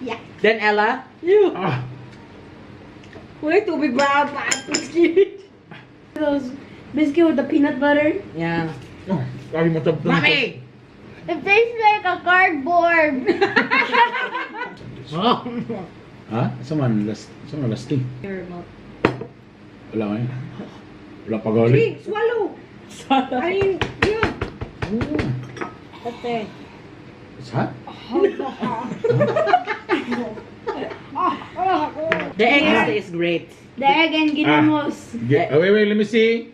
Yeah. Then Ella, you. Ah, Wala tubig ba? Biscuit. Those biscuit with the peanut butter. Yeah. Oh, grabe mo tab. Mommy! It tastes like a cardboard. Oh. Ha? Sa man last, sa man lasti. Your mouth. Wala ngayon. Wala pa gali. Hey, swallow. I mean, yeah. Okay. It's hot? The egg is great. The egg and ginamos. Oh, wait, wait, let me see.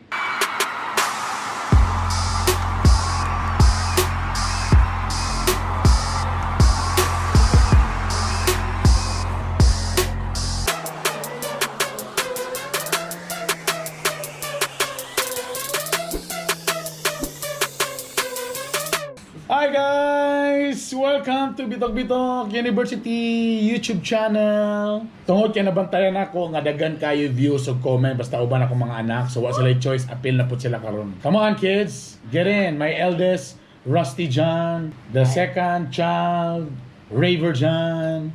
Hi guys! Welcome to Bitok Bitok University YouTube channel. Tungod kay nabantayan ako nga daghan kayo views ug comment basta uban ako mga anak, so wa sila choice, appeal na pud sila karon. Come on kids, get in. My eldest Rusty John, the second child Raver John,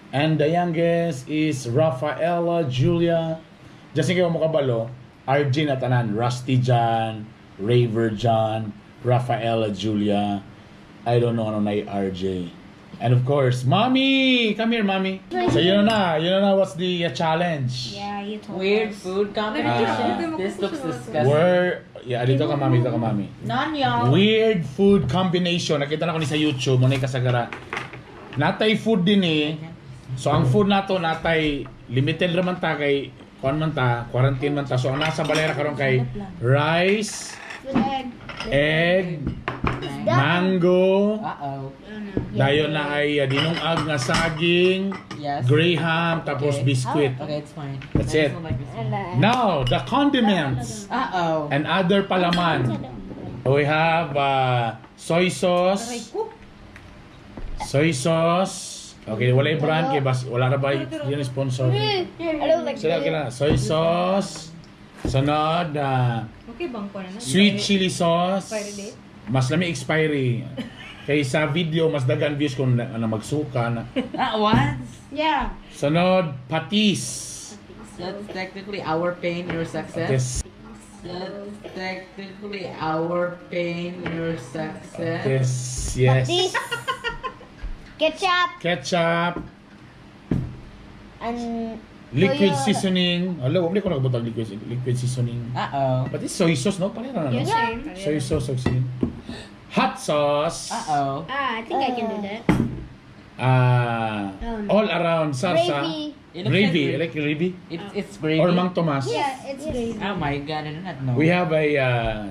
and the youngest is Rafaela Julia. Just in case mo kabalo, RJ na tanan, Rusty John, Raver John, Rafaela Julia. I don't know ano na yung RJ. And of course, Mommy! Come here, Mommy. So you know na what's the challenge. Yeah, you told Weird us. food combination. This looks disgusting. Where, yeah, dito ka, Mommy, dito ka, Mommy. None, y'all. Weird food combination. Nakita na ko ni sa YouTube, mo na yung kasagara. Natay food din eh. So ang food nato natay limited raman ta kay kuan man ta, quarantine man ta. So ang nasa balera karon kay rice, With egg. egg, mango, Uh-oh. dayon na ay dinungag nga saging, Yes. graham, tapos Okay. biscuit. Okay, it's fine. That's I it. just don't like this one. Now, the condiments Uh-oh. and other palaman. We have soy sauce. Soy sauce. Okay, wala yung brand kay bas wala ra ba yun yung sponsor. I don't like Sila kila soy sauce. Sunod Okay, bangko na na. sweet chili sauce. Expiry date? Mas lami expiry. Kay sa video mas dagan views kung na, ano, magsuka na. That what? Yeah. Sunod patis. That's technically our pain, your success. Yes. That's technically our pain, your success. Yes. This ketchup Ketchup, and liquid Toyo. seasoning. Hala, wala ko nakabutang liquid seasoning. Uh-oh. Pati soy sauce, no? Pareho na, no? Yes, same. Soy sauce, og sin. Hot sauce. Uh-oh. Ah, I think I can do that. Ah, Oh, no. all around salsa. Gravy. It looks Gravy. like I like gravy. It's gravy. Or Mang Tomas. Yeah, it's gravy. Oh my God, I do not know. We have a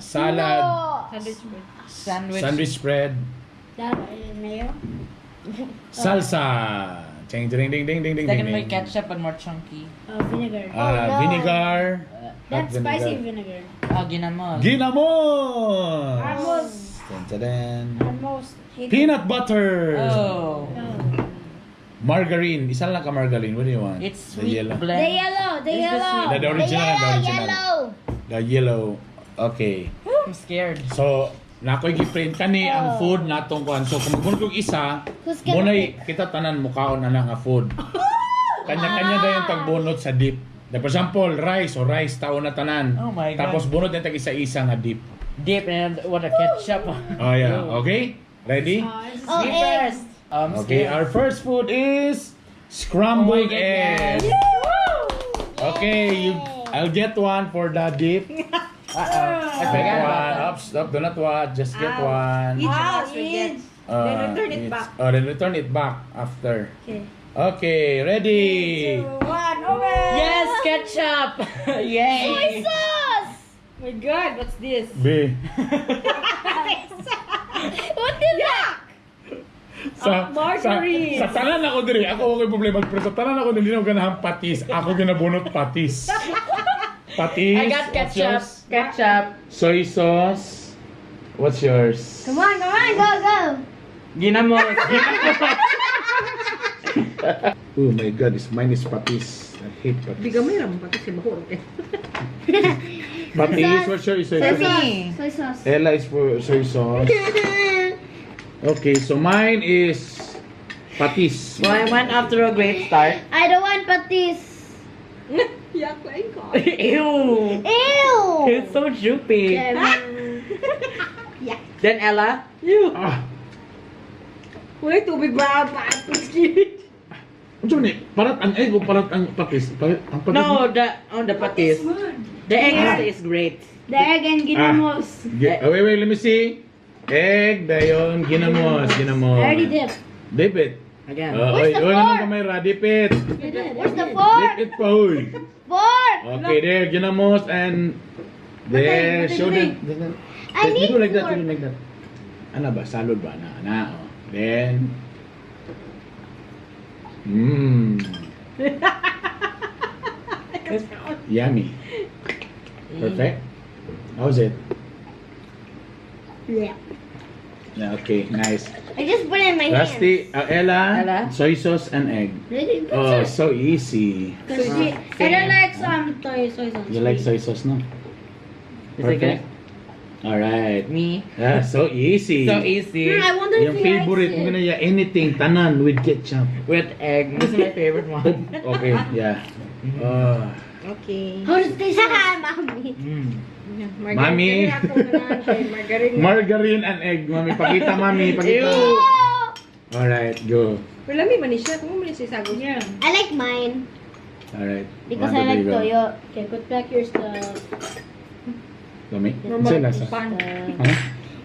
salad, No. Sandwich bread. Sandwich. sandwich bread, That mayo. salsa. Ching, ding, ding, ding, ding, ding, Second ding. way ketchup and more chunky. Oh, vinegar. Ah, Oh, no. vinegar. Hot That's spicy vinegar. vinegar. Oh, ginamos. Ginamos! Almost. Dun, dun, dun. Almost. Hate Peanut butter. Oh. Oh. Margarine. Isa lang ka margarine. What do you want? It's The sweet yellow. blend. The yellow, the It's the yellow. sweet. The original, The the yellow, original. yellow. The yellow. Okay. I'm scared. So, nakoy gi-print kani ang food natong kuan. So, kung magbunot kog isa, Who's gonna munay kita tanan mukaon na na nga food. Kanya-kanya dayon tagbunot sa dip. Like, for example, rice o rice tao na tanan. Oh my God. Tapos bunot din tag isa-isa nga dip. Dip and what a ketchup. Oh yeah. Okay? Ready? Oh, Me egg. first. I'm Okay, scared. our first food is scrambled Oh my egg. goodness. Okay, you I'll get one for the dip. Uh-oh. I Get forgot about one. that. Up, stop, do not watch. Just get one. Each of us will get. Then return it back. Oh, then return it back after. Okay. Okay, ready. Two, one, open! Yes, ketchup! Yay! Soy sauce. My God, what's this? B. What is that? Sa, Margarine. Sa tanan ako diri, ako okay problema, pero sa tanan ako diri, hindi ako ganahan patis. Ako ginabunot patis. Patis. I got What's ketchup. yours? Ketchup. Soy sauce. What's yours? Come on, come on, go, go. Ginamos. Oh my God, it's mine is patis. I hate patis. Bigamay ramon pati si Bahurog eh. Patis, what's yours? Soy Soy sauce. sauce. Soy sauce. Ella is for soy sauce. Okay, so mine is Patis. Well, I went after a great start. I don't want patis. Yak lain ko. Ew! Ew! It's so droopy. Yak. Then Ella, you. Ah, Wala tubig ba? Patis. unsa man ni? Parat ang egg o parat ang patis? Parat ang patis. No, the oh the patis. The egg is great. The egg and ginamos. Oh, wait, wait, let me see. Egg, dayon, ginamos, ginamos. I already dipped. Dip it. Again. Oh, Where's oy, the oy, naman fork? kamay ra, dip it. Where's the fork? Dip it pa, oy. Fork! Okay, there, ginamos and there, Patay, show patay, them. I You need do like that, fork. you do like that. Ano ba, salad ba? Ana, ana, oh. Then, Yummy. Perfect. How's it? Yeah. Yeah, okay, nice. I just put it in my hand. Rusty, Ella, Ella? Soy sauce and egg. Really? Oh, so easy. Cause she, I don't like some soy sauce. You like soy sauce, no? Is it good? All right. Me. Yeah, so easy. So easy. I wonder if Yung he likes favorite it. mo na ya, anything, tanan with ketchup. With egg. This is my favorite one. Okay, yeah. Oh. Okay. How does it taste? Mommy. Mami. Margarine. Margarine and egg, mami. Pakita, mami. Pakita. Ew. All right, go. Pero lami man ni siya. Kung man ni siya sago niya. I like mine All right. because One, I two, like three, go. toyo. Okay, put back your stuff. Lami? Normal Unsay lasa? pan. Huh?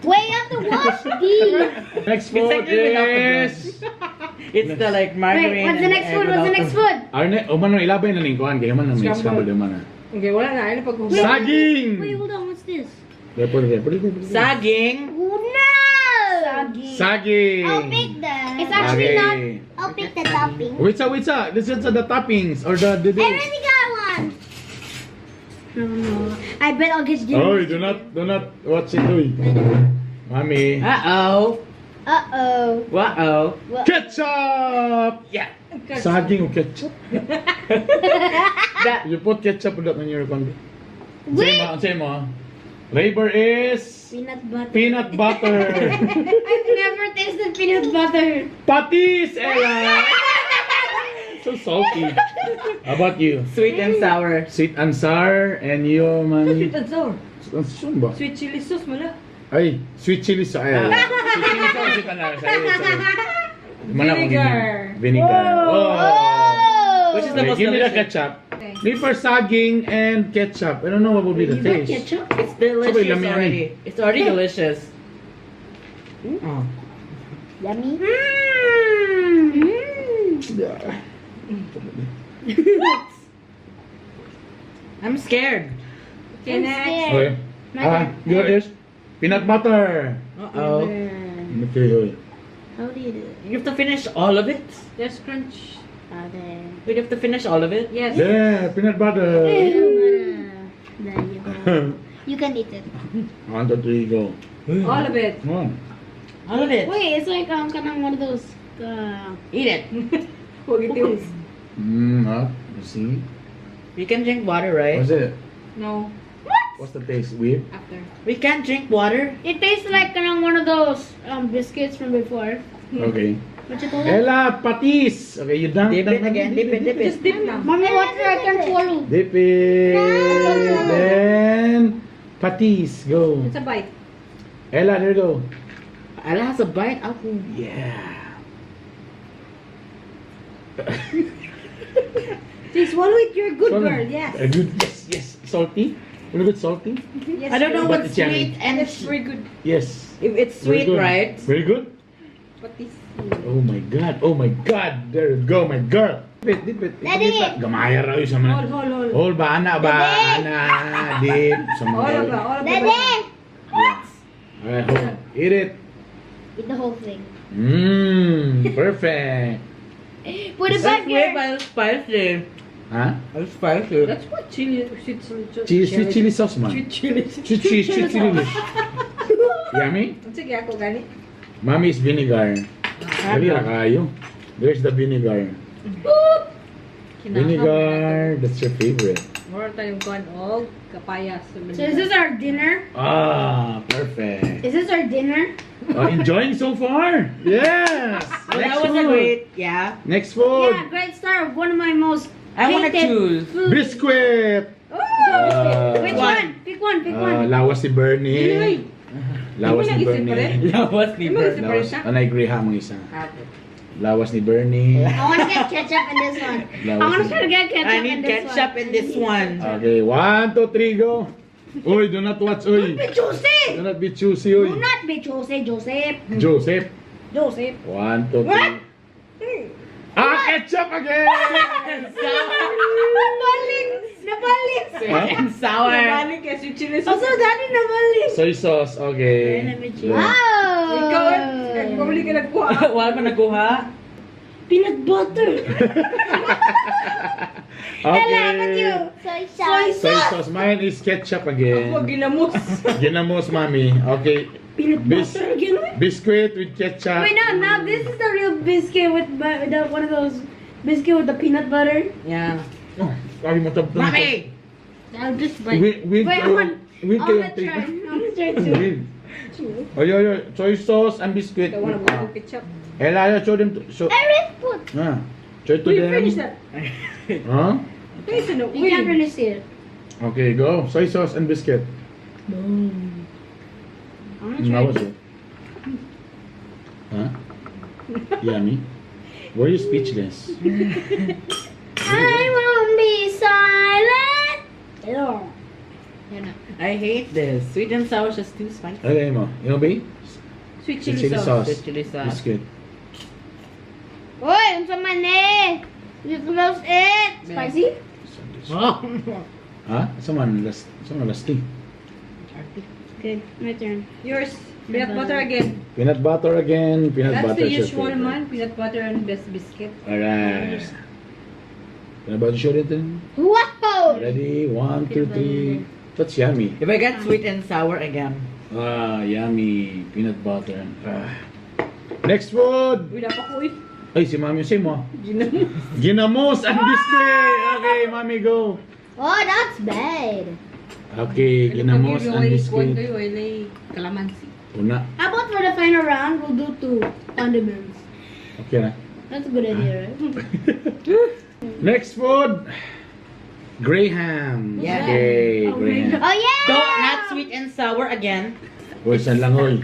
Wait, you have to wash these. Next It's food actually without the bread. is... It's the like margarine. Wait, what's the and next egg food? What's the without next food? Arne, oh man, ilabay na ning kuan kay man na may Scramble. scramble man na. Okay, wala na. Ano pag Saging. Wait, hold on. What's this? There, put it there, put it there, put it there. Saging. Oh, no! Saging. Saging. I'll pick that. It's actually Okay. not. I'll pick the topping. Wait sa, wait sa. This is the toppings or the I already got one. No, no. I bet I'll get Oh, do not watch it, uy. Mami. Uh-oh. Uh oh. Uh-oh. Ketchup! Yeah. Saging o ketchup? That You put ketchup ulit on your condo. Wait. Say mo, ah. Flavor is Peanut butter. Peanut butter. I've never tasted peanut butter. Patis, Ella! So salty. How about you? Sweet and sour. Sweet and sour and you, mami. Sweet and sour. Sweet and sour ba? Sweet chili sauce mo na. Ay, sweet chili sauce. Ay, sweet chili sauce, sweet and sour. Sorry, sorry. Mana akong Vinegar. ganyan. Vinegar. Oh. Oh. Which is the Okay, most give me the delicious. ketchup. Me for saging and ketchup. I don't know what would be the Is that taste. ketchup? It's delicious Sabay, lami yan eh. already. It's already delicious. Oh. Yummy. Yeah. I'm scared. Okay, I'm next. scared. Okay. Ah, your is peanut butter. Uh-oh. Okay, okay. How do you do it? You have to finish all of it? Just crunch. Okay. We have to finish all of it? Yes. Yeah, peanut butter. There you go. You can eat it. One, two, three, go. All of it. Oh. All of it. Wait, it's like kind of one of those. Eat it. Huwag itiwas. Huh? You see? We can drink water, right? What's it? No. What's the taste? Weird? After. We can't drink water? It tastes like kind of one of those biscuits from before. Okay. What you call it? Ella, patis! Okay, you dunk. Dip dunk, it again. Dip it, dip it. Just dip lang. Mommy, water I can swallow. Dip it. Then, patis, go. It's a bite. Ella, there you go. Ella has a bite out. Yeah. Just swallow it. You're a good Swallow. girl. Yes. A good, yes. Salty? A little bit salty? Yes. I don't know But what's it's yummy. sweet and It's very good. Yes. If it's Very sweet, good. right? Very good. Patis. Oh my God. Oh my God. There you go, my girl. Dip it, dip it. Daddy. Gamaya raw yung sa mga. Hold, hold, hold. Hold ba, ana ba? Ana, dip. Sa mga. All of the, all of the. Daddy! Yeah. Alright, hold. Eat it. Eat the whole thing. Perfect. Put it That's back way here. by spicy. Huh? It's spicy. That's what chili, sweet, sweet, Cheese, sweet chili sauce man. Sweet chili. Sweet cheese, sweet chili. Yummy? Sige, ako gani. Mami is vinegar. Dali ra kayo. There's the vinegar. Vinegar, that's your favorite. More tayong kuan og kapayas. So is this our dinner? Ah, perfect. Is this our dinner? Oh, enjoying so far? Yes. Well, Next that was a food. great, yeah. Next food. Yeah, great start of one of my most I wanna hated choose. foods. Biscuit. Oh, Ah. which one? Pick one, pick Ah, one. Lawas si Bernie. Lawas ni Hindi mo nag-isip Bernie. pa rin? Lawas ni Hindi mo Bert. nag-isip. Lawas. Anay Graham ang isa. Okay. Lawas ni Bernie. I wanna get ketchup in this one. Lawas I wanna ni- try to get ketchup I in need this ketchup one. in this one. Okay, one, two, three, go. Uy, do not watch, uy. Be Joseph! Do not be choosy, uy. Do not be Joseph, Joseph. Joseph. Joseph. One, two, three. Ah, ketchup again! Nabalik! Nabalik! Huh? And sour. Nabalik kay sweet chili sauce. Also, daddy, nabalik! Soy sauce, okay. Let me check. Yeah. Wow! Ikaw, eh, pabalik ka nagkuha. Wala pa nakuha. Peanut butter! Okay. Ella, how about you? Soy Soy sauce. Soy sauce. Mine is ketchup again. Ako ginamos. Ginamos, mami. Okay. Peanut butter again? Biscuit with ketchup. Wait, no, now this is the real biscuit with the, one of those biscuit with the peanut butter. Yeah. Oh, sabi mo tab- Mami! I'll just bite. With, Wait, I want, with I wanna try. I wanna try too. With. Oy, oy, oy. Soy sauce and biscuit. I wanna go ketchup. Ella, show them to, show, I put. ah, show it to We them. finish that. Huh? Taste it. You can't really see it. Okay, go. Soy sauce and biscuit. I wanna How try. was it? Huh? Yummy. Were you speechless? I won't be silent. Ew. Yeah, no. I hate this. Sweet and sour is just too spicy. Ano mo? You know, ba? Sweet Sweet chili chili sauce. sauce. Sweet chili sauce. Biscuit. Uy, unsa man eh? You close it. Spicy? Oh. Ha? Sa man last, sa man lasti. Okay, my turn. Yours, peanut butter again. Peanut butter again. Peanut That's butter the is your usual favorite. man. Peanut butter and best biscuit. Alright. Peanut butter, show it then. Wow. Ready? One, two, three. That's yummy. If I get sweet and sour again. Ah, yummy. Peanut butter. Ah. Next food! Wala pa ko eh. Ay, si Mami, say mo. Ginamos. Ginamos and biscuit! Okay, Mami, go. Oh, that's bad. Okay, ginamos and biscuit. Kayo, walay kalamansi. Una. How about for the final round, we'll do two condiments. Okay na. That's a good idea, right? Next food! Graham. Yeah. Okay, Oh, Graham. Oh yeah. Don't not sweet and sour again. Uy, saan lang, oy.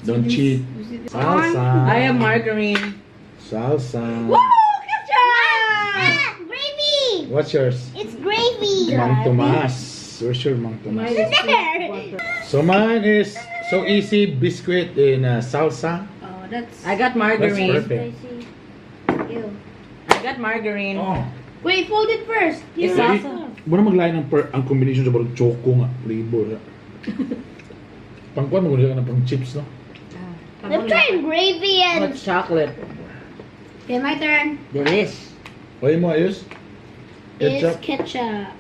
Don't cheat. Salsa. I am margarine. Salsa. Woo! Ketchup! Ah, gravy. What's yours? It's gravy. Mang Tomas. Where's your Mang Tomas? Mine is There. peanut butter. So mine is so easy biscuit in salsa. Oh, that's. I got That's margarine. perfect. Spicy. Ew. I got margarine. Oh. Wait, fold it first. It's You- salsa. Muna maglain ang, per, ang combination sa barang choco nga flavor. Pangkuan mo ka ng pang chips, no? I'm trying gravy and With chocolate. Okay, my turn. Delish. Oy mo ayos? It's Ketchup? ketchup.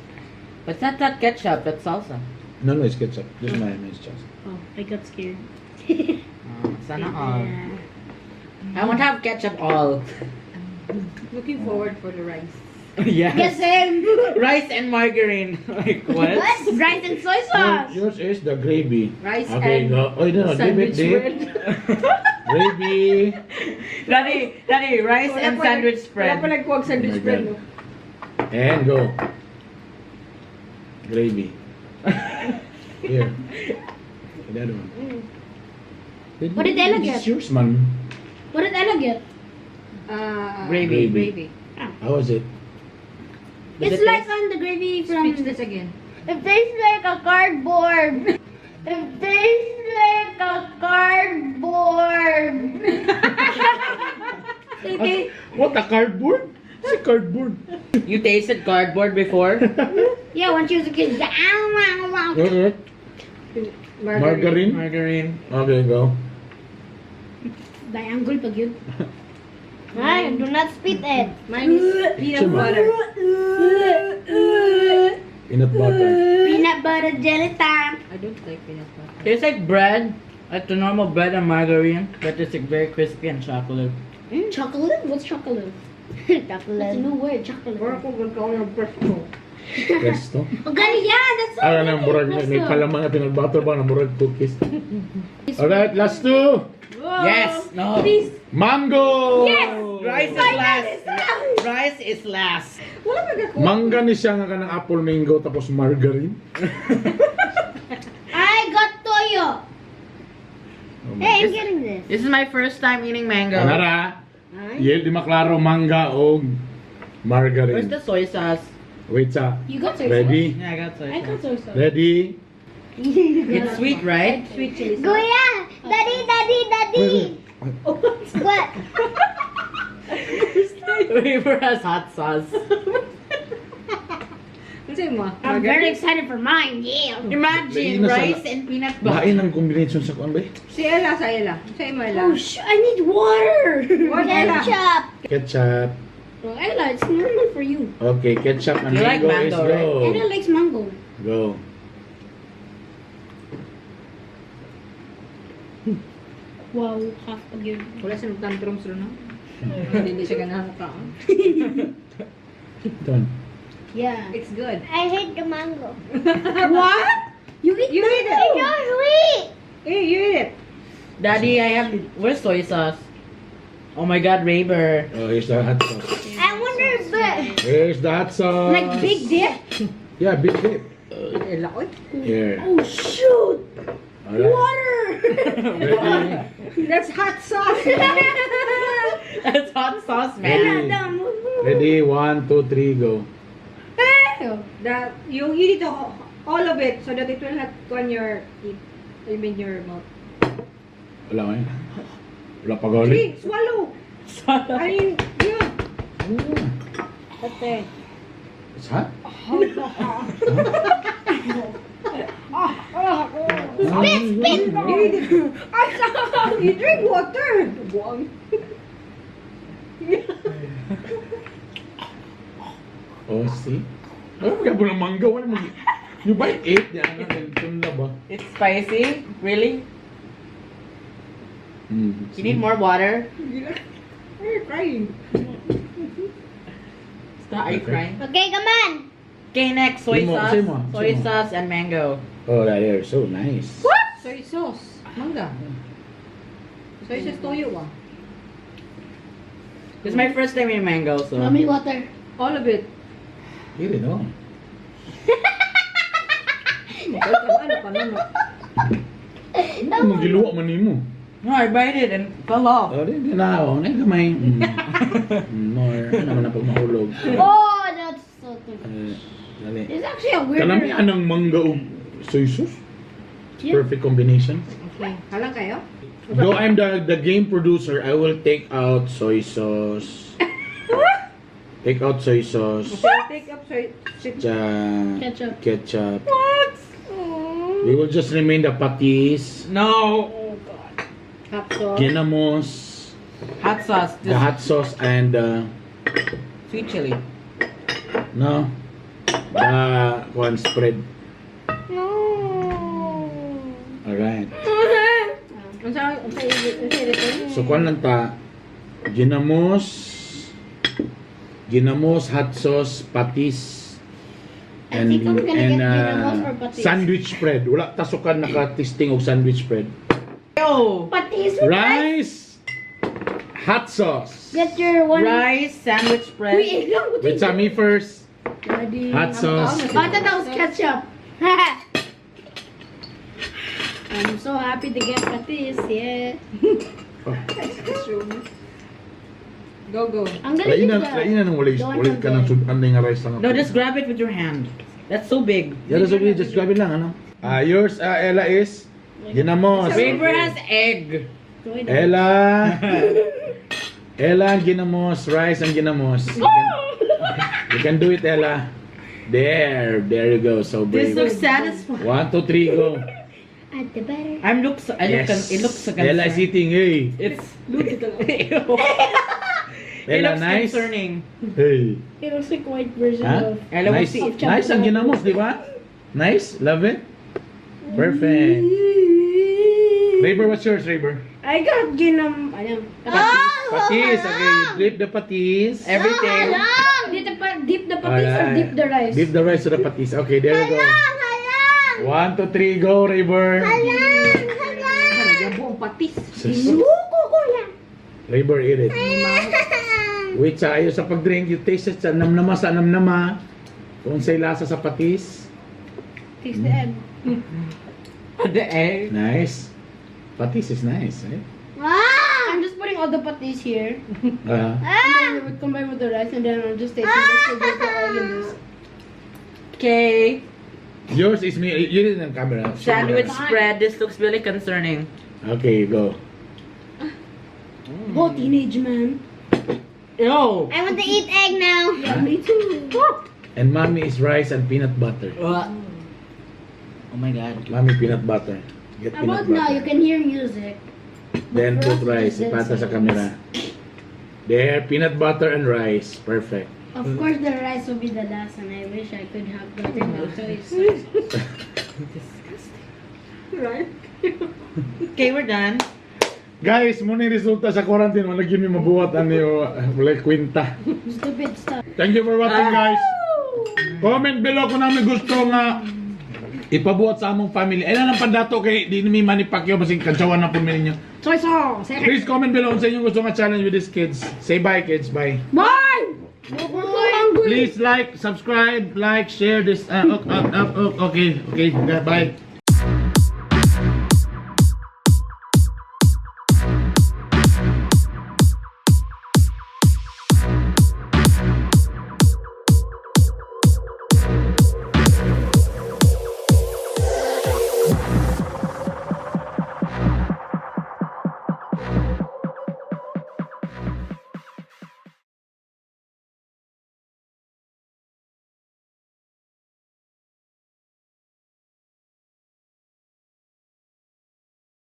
But it's not that ketchup, that's salsa. No, it's ketchup. Just my it's just. Oh, I got scared. Oh, sana all. I won't have ketchup all. Looking forward for the rice. Yes. Yes, same. Rice and margarine. Like what? What? Rice and soy sauce. Yours is the gravy. Rice Okay, and go. Oy, no, dip it, sandwich dip. bread. Gravy. Daddy, daddy, rice Wala and pa sandwich Wala spread. pa nagkuha og sandwich Oh my bread, God. no? And go. Gravy. Here. The other one. What did Ella It's get? yours, man. What did Ella get? Ah, Gravy. Gravy. How was it? Does It's it like taste- on the gravy from. Speechless again. It tastes like a cardboard. It tastes like a cardboard. Okay. What, a cardboard? It's a cardboard. You tasted cardboard before? Yeah, when she was a kid. Ow, ow, ow. Okay. Margarine? Margarine. Okay, go. Diangle pag yun. Ay, do not spit it. Mine is peanut Chima. butter. Peanut butter. Peanut butter jelly time. I don't like peanut butter. Tastes like bread, like the normal bread and margarine, but it's like very crispy and chocolate. Chocolate? What's chocolate? That's a Chocolate. new word, chocolate. Mura ko gagawin ng presto. Presto. Oh, gani, yeah, that's so Ah, ano, murag, may palaman na peanut butter ba na murag cookies. Alright, last two. Yes. No. Please. Mango! Yes! Rice is last. Rice is last. Wala pa gako. Mangga ni siya nga kanang apple mango tapos margarine. I got toyo. Oh my Hey, I'm getting this. This is my first time eating mango. Kanara, Ay. yel di maklaro mangga og margarine. Where's the soy sauce? Wait sa. You got soy Ready? Yeah, I got soy sauce? I got sauce. soy sauce. Ready? It's sweet, right? Sweet chili sauce. Kuya! Daddy, daddy, daddy! What? Weaver has hot sauce. Ano mo? I'm very excited for mine. Yeah. Imagine Lain na sa- rice and peanut butter. Lain ang combination sa kuan ba? Eh? Si Ella, sa Ella. Sa imo, Ella. Oh, I need water. What, Ella? Ketchup! Ketchup. Well, Ella, it's normal for you. Okay, ketchup and You like mango is mango, go. right? Ella likes mango. Go. Wow, half again. Wala siya nagtantrums ro, no? Hindi siya ganahan ka. Done. Yeah. It's good. I hate the mango. What? You eat You eat it. It's so sweet! Eh, you eat it. Daddy, I have. Where's soy sauce? Oh my God, Raver. Oh, here's the hot sauce. I wonder if it. Here's the hot sauce. Like big dip? Yeah, big dip. Ella, oy. Here. Oh shoot! Alright. Water! Ready? That's hot sauce. That's hot sauce, man. Ready? Ready? One, two, three, go. That you eat it all of it so that it will not go on your teeth. I mean your mouth. Wala ko yun. Wala pa galit. See, swallow. I mean, yeah. Okay. It's hot? Spit, spit! You eat it. Ay, you drink water. Buang. Oh, see? Ano mo ng mangga? Wala mo. You bite eight yan. Ano, then tunla ba? It's spicy. Really? Mm, You need more water? Why are you crying? Stop. Are you Okay. crying? Okay, come on! Okay, next soy Sa'yo mo, sauce. sa'yo mo, Soy sa'yo mo. sauce and mango. Oh, that is so nice. Soy sauce. Mangga. Soy sauce toyo ah. This is my first time eating mango, so. Mommy, water. All of it. Eat it all. Ano pa no? Ano giluwa man nimo? No, I bite it and fell off. Oh, di na ako. Di gamay. More. Ano naman na pag mahulog. Oh, that's so good. Eh, dali. It's actually a weird. Kalamian ng mangga ug soy sauce. Yeah. Perfect combination. Okay. Halang kayo? Though I'm the game producer, I will take out soy sauce. Take out soy sauce. Take up soy chip. Ketchup. Ketchup. What? We will just remain the patis, No. Hot sauce. ginamos, Hot sauce. the This hot sauce, and sweet chili. no, the one spread. No. Alright. Unsa ito? So kuan lang ta, ginamos, ginamos, hot sauce, patis, I think I'm gonna and get ginamos or patis. Sandwich spread. Wala tasukan naka-testing og sandwich spread. Yo! Patis with rice. Rice, hot sauce. Get your one. Rice, sandwich bread. Wait, no, Wait, sa me first. Daddy. Hot sauce. I thought that was ketchup. I'm so happy to get patis. Yeah. Go, go. I'm gonna Lainan, get the. lainan ng walay, The one walay from ka ng the- sudan nga rice lang. No, just grab it with your hand. That's so big. Yeah, that's okay. Just grab it lang, ano? Ah, yours, Ella, is ginamos. Raver has egg. Ella. Ella ang ginamos. Rice ang ginamos. You can do it, Ella. There you go. So This brave. looks satisfying. One, two, three, go. At the better. I'm looks. I look. Yes. It looks Ella is eating, hey. It's. Ew. It Ella, looks nice. concerning. Hey. It looks like white version Huh? of. Ella Nice, will see. nice ang ginamos, di ba? Nice, love it. Perfect. Raber, what's yours, Raber? I got ginam. Ano? Oh, Patis. Okay, you dip the patis. Everything. Dip the patis or Alright. dip the rice? Dip the rice to the patis. Okay, there you go. Halang! One, two, three, go, River. Halang! Halang! Yung buong patis. Sus. Buko ko lang. River, eat it. Wait, sa ayaw sa pag-drink, you taste it sa namnama sa namnama. Kung sa'y lasa sa patis. Taste the egg. The egg. Nice. Patis is nice, eh? Ah! I'm just putting all the patis here. Ah. And then it would combine with the rice and then I'm just tasting this so there's the egg in this. Okay. Yours is me. You didn't have camera. Sandwich spread. This looks really concerning. Okay, go. Go, teenage man. Ew. I want to eat egg now. Yeah, me too. And mommy is rice and peanut butter. Ugh. Oh my God. Mommy, peanut butter. Get How peanut about now? butter. You can hear music. Then put For us, rice. it's Ipata sa rice. camera. There, peanut butter and rice. Perfect. Of course, the rice will be the last, and I wish I could have gotten the choice. Right? Okay, we're done. Guys, muna yung resulta sa quarantine. Wala gyud mi mabuhat ani o wala kwenta. Stupid stuff. Thank you for watching, guys. Comment below kung namin gusto nga ipabuhat sa among family. Ay lang ang pandato kay di ni Manny Pacquiao basig kantsawan na po ninyo. Soy sauce. Please comment below kung sa inyong gusto nga challenge with these kids. Say bye, kids. Bye. Bye! We're so hungry. Please like, subscribe, like, share this. Okay. Bye.